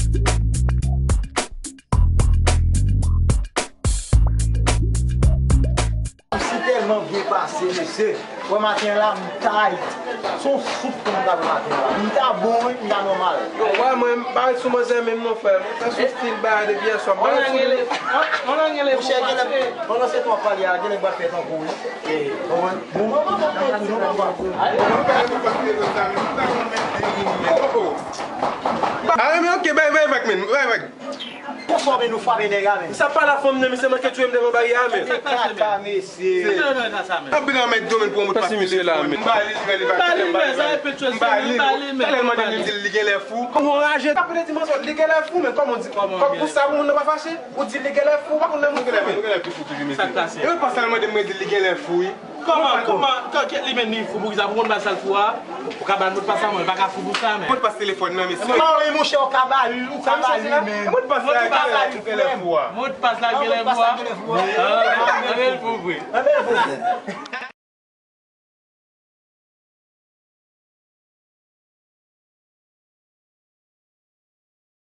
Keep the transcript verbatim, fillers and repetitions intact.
Si tèlman byen pase, mesye. Wè maten la, m tight. Se yon soup pou m ta pran maten la. M ta bon, wi, m ta nòmal. Yo, wè, mwen, m pa ret sou manzè menm non, frè. Mwen fè sou stil bagay depi yè swa. M pa ret sou li. Monchè, genlè, pandan se tan w ap pale a, genlè m pral fè tankou w, wi. Konprann? Bon, mwen pa konprann tou, non, papa. A, men ok, bay, bay vag, men, bay vag. Konsa w vin nou frape nèg la, men. Sa pa la fanm nan, misye manke touye m devan baryè a, men. Kaka, mesye. Anpil anmède, men, pou yon moun pase telefòn. M ba li, li fè li pa fè, m ba li, m ba li. Talè l mande m, li di li genlè fou. Kòman w raje? Apre li di m, li genlè fou, men kòman w di, kòman pou sa, pou moun nan pa fache? Ou di li genlè fou, ou pa konn lè moun fou, men. Li genlè pi fou toujou, mesye. Sa k pase? E mwen panse l mande m, mwen di li genlè fou, wi. Kòman, kòman, kòman, li menm li fou pou kisa? Pou konn ba l sa l fou a? Ou ka ba l modpas la, mwen, li pa ka fou pou sa, men. Modpas telefòn nan, mesye. Mari, monchè, ou ka ba l, ou ka ba l li menm. Modpas la, genlè fou a. Modpas la, genlè fou a. Anben l fou vre. Anben l fou vre.